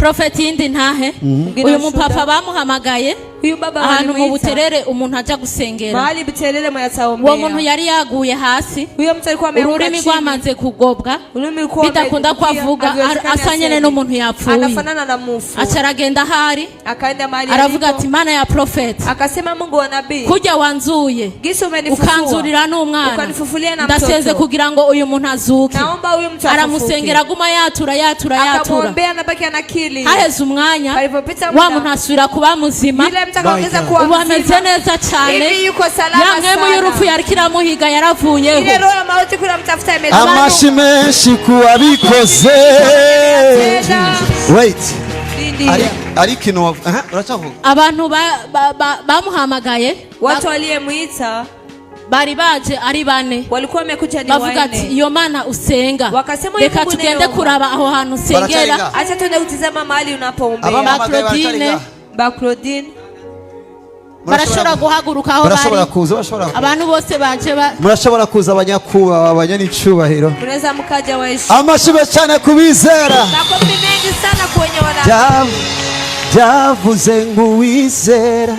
Profeti, yindi ntahe. Mwingine Uyu wa mupapa shuhuda. bamuhamagaye Huyu baba ahantu mu walimuita Buterere, umuntu aja gusengera. Mahali Buterere Uwo muntu mwataombea. yari yaguye hasi, Huyo mtu alikuwa ameanguka ururimi chini. rwamaze kugobwa, Ulimi ulikuwa bidakunda ko umebukia, avuga, haviwezekani asa nyene aseme. n'umuntu yapfuye. Anafanana na mufu. Aca aragenda ahari, Akaenda mahali aravuga alipo. ati: "Mana ya profeti, Akasema, Mungu wa nabii, kurya wanzuye, gisi umenifufua, ukanzurira n'umwana, ukanifufulia na ndasenze mtoto, kugira ngo uyu muntu azuke." Naomba huyu mtu Aramusengera, afufuke. aguma yatura, yatura, yatura. Akamwombea na baki anakili. Haheze umwanya, Palipopita wa muda, muntu asubira kuba muzima. yule mtu akaongeza kuwa Ubu ameze mzima. neza cyane. Hivi yuko salama Ya mpwemu sana. y'urupfu yariko iramuhiga yaravuyeho. Ile roho ya mauti kuna mtafuta imetoka. Amashi menshi kuwabikoze. Tena. Wait. Lindia. Ari ikintu aha, uracyavuga. Abantu bamuhamagaye Watu waliyemwita bari baje ari bane. Walikuwa wamekuja ni Bavuga ati: wanne. "Iyo Mana usenga, Wakasema, "Uyu reka Mungu tugende unayeomba." kuraba aho hantu usengera." Baracyari ngaha. Acha tuende kutizama mahali unapoombea. Abamuhamagaye Ba baracyari Claudine. ngaha. Ba Claudine. Barashobora guhaguruka aho Barashobora bari. kuza, bashobora. Abantu bose baje Murashobora kuza, abanyakubahwa, abanyanicubahiro. Mnaweza mkaja, waheshimiwa. Amashi menshi cyane kubizera. Makofi mengi sana kwenye wana. Byavuze ngo uwizera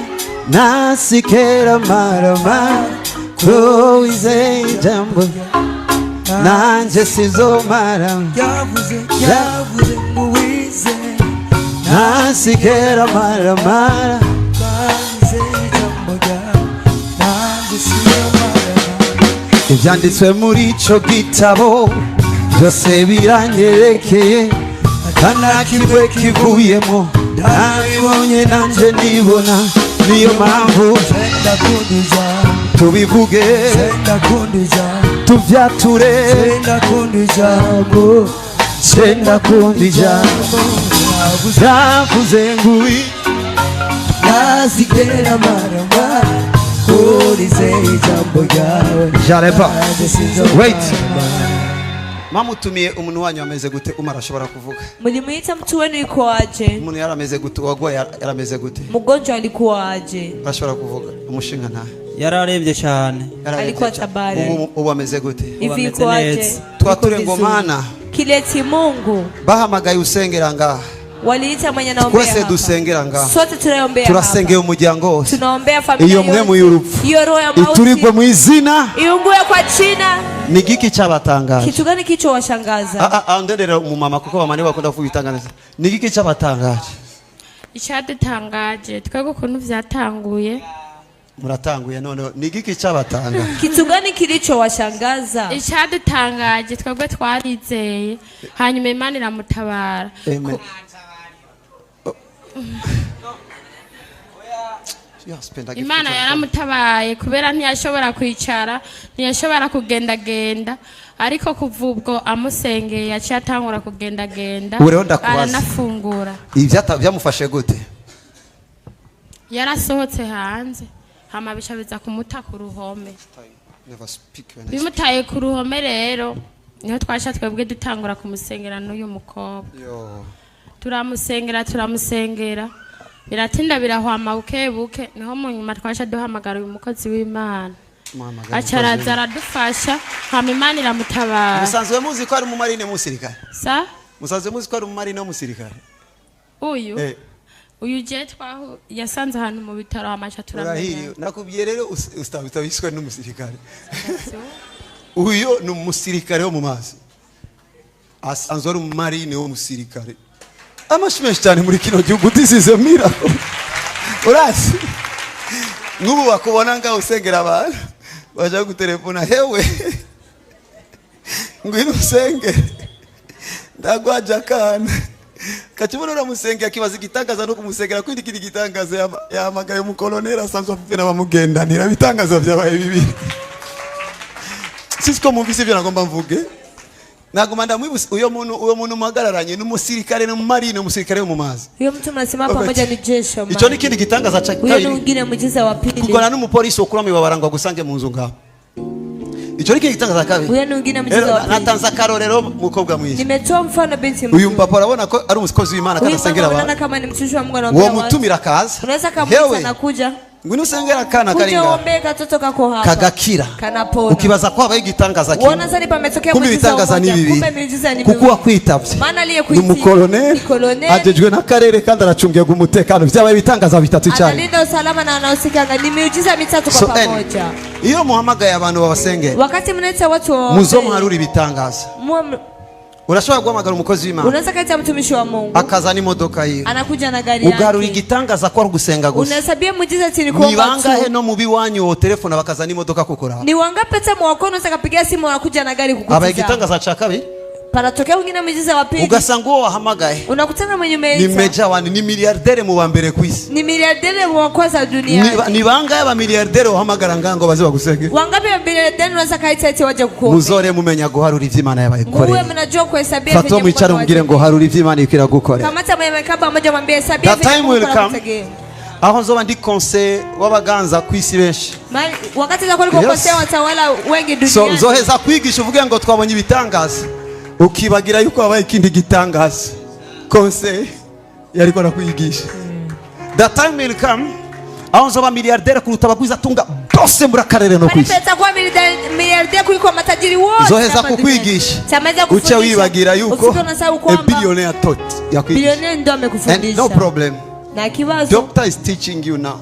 ntasikera marama, ko wizeye ijambo nanjye sizomara. Byavuze, byavuze ngo wizere Ntasikera maramara. Wizeye ijambo ryawe nanjye siyomara. Ibyanditswe muri ico gitabo byose biranyerekeye, nta kimwe kivuyemo. Nabibonye nanjye nibona, niyo mpamvu Ndakunda ijambo. Tubivuge. Ndakunda ijambo. Tuvyature. Ndakunda ijambo. Ndakunda ijambo. Byavuze ngo Ntazigera marama kurizeye ijambo ryawe. J'arrête pas. Nanjye sinzomara. Wait. Mamutumiye umuntu wanyu ameze gute? Umara ashobora kuvuga. Mlimuita mtu wenu yuko aje? Umuntu yari ameze gute? Uwagwaye yari ameze gute? Mgonjwa alikuwa aje? Urashobora kuvuga, umushinga ntahe. Yararembye cyane. Alikuwa tabari. Ubu ameze gute? Hivi ameze yuko aje? neza. Twature Yuko ngo vizuri. Mana. Kileti Mungu. Bahamagaye usengera ngaha. Waliita mwenye anaombea Twese hapa. dusengera ngaha. Sote tunaombea Turasengeye hapa. umuryango wose. Tunaombea familia Iyo yote. mpwemu y'urupfu Hiyo roho ya mauti iturigwe mu izina. iungue kwa jina. Ni giki cyabatangaje? Kitu gani kilichowashangaza? Ah, ah, ah, ndenderera umumama kuko bamane bakunda kuvuga ibitangaza. Ni giki cyabatangaje? Icyadutangaje twebwe ukuntu byatanguye. Muratanguye noneho. Ni giki cyabatangaje? Kitu gani kilichowashangaza? Icyadutangaje, twebwe twarizeye, hanyuma Imana iramutabara. Amen. Oh. Imana yaramutabaye kubera ntiyashobora kwicara, ntiyashobora kugendagenda, ariko kuva ubwo amusengeye yaciye atangura kugendagenda. Ubu rero ndakubaza. Aranafungura. Ibi byamufashe gute? Yarasohotse hanze, hama bica biza kumuta ku ruhome. Never speak when I Bimutaye ku ruhome rero, niho twasha twebwe dutangura kumusengera n'uyu mukobwa. Yo. Turamusengera, turamusengera, biratinda birahwama buke buke, niho mu nyuma twasha duhamagara uyu mukozi w'Imana. Muhamagara Aca araza aradufasha, hama Imana iramutabara. Musanzwe muzi ko ari umumarine w'umusirikare? Sa? Musanzwe muzi ko ari umumarine w'umusirikare? Uyu? Eh. Uyu je twahu yasanze ahantu mu bitaro, hamaca turamenya. Urahiriwe, nakubwiye rero utabiswe n'umusirikare. Uyu ni umusirikare wo mu mazi, asanzwe ari umumarine w'umusirikare. Amashi menshi cyane muri kino gihugu. This is a miracle. Urazi nk'ubu bakubona ngaho usengera abantu, baja gutelefona: "Hewe, ngwino usengere, ndagwaje akana." Kacibona uramusengera, kibaza igitangaza no kumusengera kwindi kindi gitangaza. Yahamagaye umukoloneli asanzwe afite n'abamugendanira. Ibitangaza byabaye bibiri. Sisi ko mumvise ibyo nagomba mvuge, nagomba ndamwibutsa uyo muntu muhagararanye n'umusirikare, n'umumarine, umusirikare wo mu mazi. Huyo mtu mnasimama pamoja ni jeshi wa Icyo ni maji. ikindi gitangaza cya Huyo ni kabiri. mwingine muujiza wa pili. Kugona n'umupolisi ukura mu ibabara ngo agusange mu nzu ngaho, icyo ni ikindi gitangaza kabiri. Huyo ni mwingine muujiza Rero wa pili. natanze akarorero, mukobwa mwiza. Nimetoa mfano, binti Uyu mzuri. mupapa urabona ko ari umukozi w'Imana kandi Huyu asengera mama unaona abantu. kama ni mtumishi wa Mungu, Uwo anaombea watu. mutumira akaza. Unaweza kumuita Hewe. na kuja. Ngwino usengera akana kari Kuja ngaha uombee katoto kako hapa. kagakira. Kanapona. Ukibaza ko habaye igitangaza kimwe, Uona sasa pametokea kumbe muujiza ibitangaza ni mmoja, bibiri, kumbe miujiza ni kuko miwili. uwakwitavye Maana ni aliyekuitia umukoloneli ni koloneli. ajejwe n'akarere kandi aracungiye umutekano. Vyabaye ibitangaza bitatu icyarimwe. Analinda usalama na anahusika, ni miujiza mitatu kwa So, pamoja. iyo muhamagaye abantu babasengera, Wakati mnaita watu waombee, muzomuharure ibitangaza. Urashobora guhamagara umukozi w'Imana unaweza kaita mtumishi wa Mungu akazana imodoka yiwe, anakuja na gari ugarura yake. igitangaza ko ari ugusenga gusa. Unahesabia muujiza ati ni Ni kuomba bangahe tu. no mu biwanyu wo telefone bakazana imodoka kukuraba? Ni wangapi hata mwako unaweza kapigia simu wanakuja na gari Abaye kukutizama. igitangaza ca kabiri, Panatokea mwingine muujiza wa pili. ugasanga uwo wahamagaye Unakutana mwenye ni umeita. meja wani, ni miliyardere mu wa mbere ku isi. Ni miliardere wa kwanza duniani. Ni bangahe abamiliyardere uhamagara ngaha ngo baze bagusenge? Wangapi wa miliardere unaweza kaita eti waje kukuombea? Muzore mumenya guharura ivyo Imana Muwe yabakoreye. mnajua kuhesabia Fata vyenye mwicare Mungu umubwire ngo harura ivyo Imana iriko iragukorera. Kamata mwenye mkaba mmoja mwambie hesabia The vyenye time Mungu will come anakutegea. aho nzoba ndi conseil w'abaganza ku isi benshi. Mali wakati za kuliko Yes. kosea watawala wengi So duniani. nzoheza kwigisha uvuge ngo twabonye ibitangaza, ukibagira yuko habaye ikindi gitangaza conseil yariko arakwigisha. The time will come aho nzoba miliyardere kuruta abagwizatunga bose muri akarere no ku isi. Pesa kuwa miliardia kuliko matajiri wote Nzoheza hapa duniani. kukwigisha Tamaweza uce kufundisha. wibagira yuko Ufike unasahau a kwamba billionaire taught yakwigisha. bilionea ndio And amekufundisha. no problem, Na kibazo doctor is teaching you now.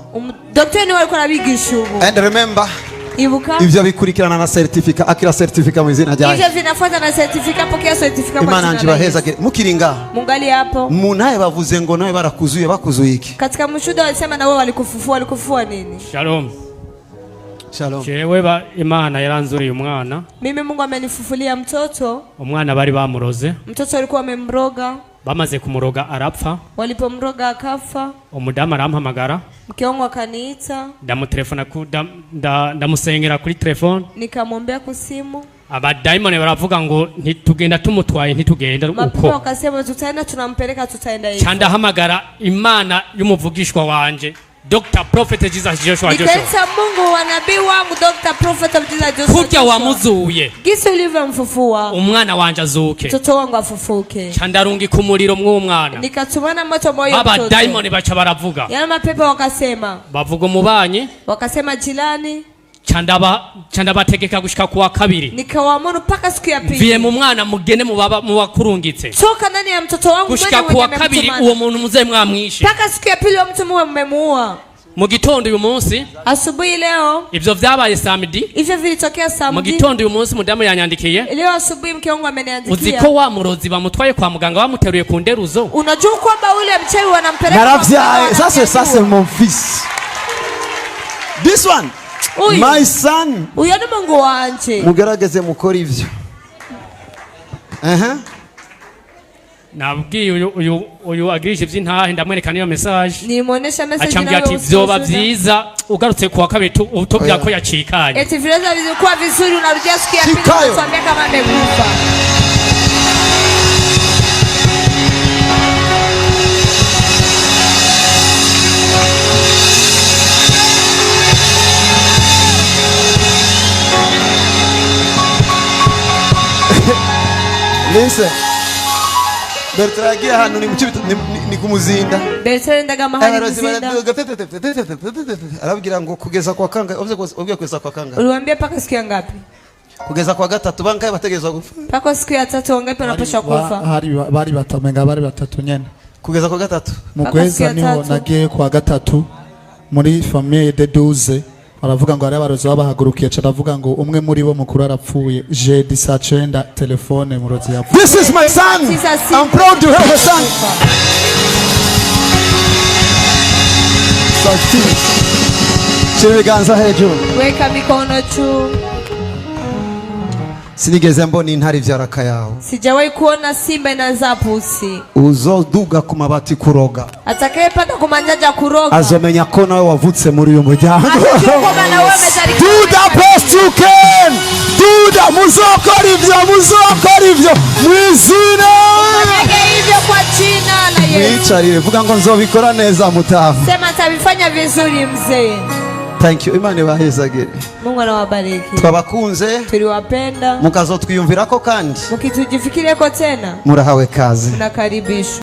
daktari niwe alikuwa anabigisha ubu. And remember, Ibuka ivyo bikurikirana na certificate, akira certificate mu izina rya hivyo Yesu. vinafuata na certificate, pokea certificate kwa Imana jina yanje la Yesu. ibahezagire. Mukiri ngaha Mungali hapo. munaye bavuze ngo nawe barakuzuye, bakuzuye iki? Katika mshuhuda walisema na wewe walikufufua, walikufufua nini? Shalom. Shalom. Jewe ba Imana yaranzuriye umwana. Mimi Mungu amenifufulia mtoto. Umwana bari bamuroze, Mtoto alikuwa amemroga, bamaze kumuroga arapfa. walipomroga akafa. Umudamu arampamagara, Mke wangu akaniita, ndamutelefona ku ndamusengera kuri telefone. nikamwombea kusimu. Abadayimoni baravuga ngo ntitugenda tumutwaye, ntitugenda Mapepo uko. wakasema tutaenda, tunampeleka, tutaenda Ca hivyo. ndahamagara Imana y'umuvugishwa wanje Dr. Prophet Jesus Joshua Joshua, Nikaita Mungu wa nabii wangu Dr. Prophet of Jesus Joshua. kurya Joshua. wamuzuye Gisi ulivyomfufua umwana wanje azuke. mtoto wangu afufuke. Ca ndarungika umuriro mw'umwana, Nikatumana moto moyo mtoto. abadayimoni baca baravuga, Yale mapepo wakasema, bavuga umubanyi. wakasema jirani, Ca ndabategeka gushika kuwa kabiri, nikawaamuru mpaka siku ya mviye pili. mu mwana mugende mu bakurungitse. Toka ndani ya mtoto wangu Gushika mwende kuwa mwenye kabiri mmemtumana. uwo muntu muze mwamwishe. Mpaka siku ya pili huyo mtu muwe mmemuua. Mu gitondo uyu munsi, Asubuhi leo ivyo vyabaye samedi, hivyo vilitokea mu samedi. gitondo uyu munsi mudamu yanyandikiye, Leo asubuhi mke wangu uzi ameniandikia. ko wa murozi bamutwaye kwa muganga bamuteruye ku nderuzo. Unajua kwamba ule mchawi wanampeleka kwa Naravyaye. mganga, Ça c'est ça c'est wanamnyanyua. mon fils. This one, Huyu. my son. Huyo ni Mungu wanje. Mugerageze mukore ivyo. Aha. Nabwiye uyu agirisha ivy'intahe, ndamwereka niyo message, Nimuonesha message acambwira nawe ati vyoba ushuhuda. vyiza ugarutse kuwa kabiri utubwira Oya. ko yacikanye. Eti vinaweza kuwa vizuri, unarudia siku ya pili Chikayo. unatuambia kama amekufa. Listen. Bertrand yagiye ahantu ni mu ni ku Muzinda. Bertrand ndaga mahali Abarozi Muzinda. baravuga pe- pe- pe- pe- pe- pe- pe- pe- pe- arababwira ngo kugeza kwa kangahe? Uvuze kugeza kwa kangahe? Uliwaambia mpaka siku ya ngapi? Kugeza kwa gatatu bangahe bategerezwa gupfa? Mpaka siku ya tatu wangapi wanapaswa kufa? Hari bari batatu, menga bari batatu nyene. Kugeza kwa gatatu. Mu Mpaka gweza siku ya niho tatu. nagiye kwa gatatu muri famille de 12, baravuga ngo hari abarozi babahagurukiye, ca aravuga ngo umwe muri bo mukuru arapfuye jeudi saa cenda, telefone murozi yapfuye. This is my son. Tisa siku. I'm proud to have a son. Sati. Shira ibiganza hejuru. Weka mikono juu. Sinigeze mbona intare ivyara akayabu. Sijawahi kuona simba inazaa pusi. Uzoduga ku mabati kuroga Atakayepanda kumanjanja kuroga azomenya ko nawe wavutse muri uyu muryango. atajua kwamba na wewe umezaliwa. Do the best you can. Do the muzokora ivyo, muzokora ivyo mwizina. Fanyage hivyo kwa jina la Yesu. Mwicarire vuga ngo nzobikora neza mutaha. Sema atavifanya vizuri mzee. Thank you. Imana ibahezagire. Mungu anawabariki. Twabakunze, Tuliwapenda. mukazotwiyumvirako kandi Mkitujifikirieko tena murahawe kaze. mnakaribishwa.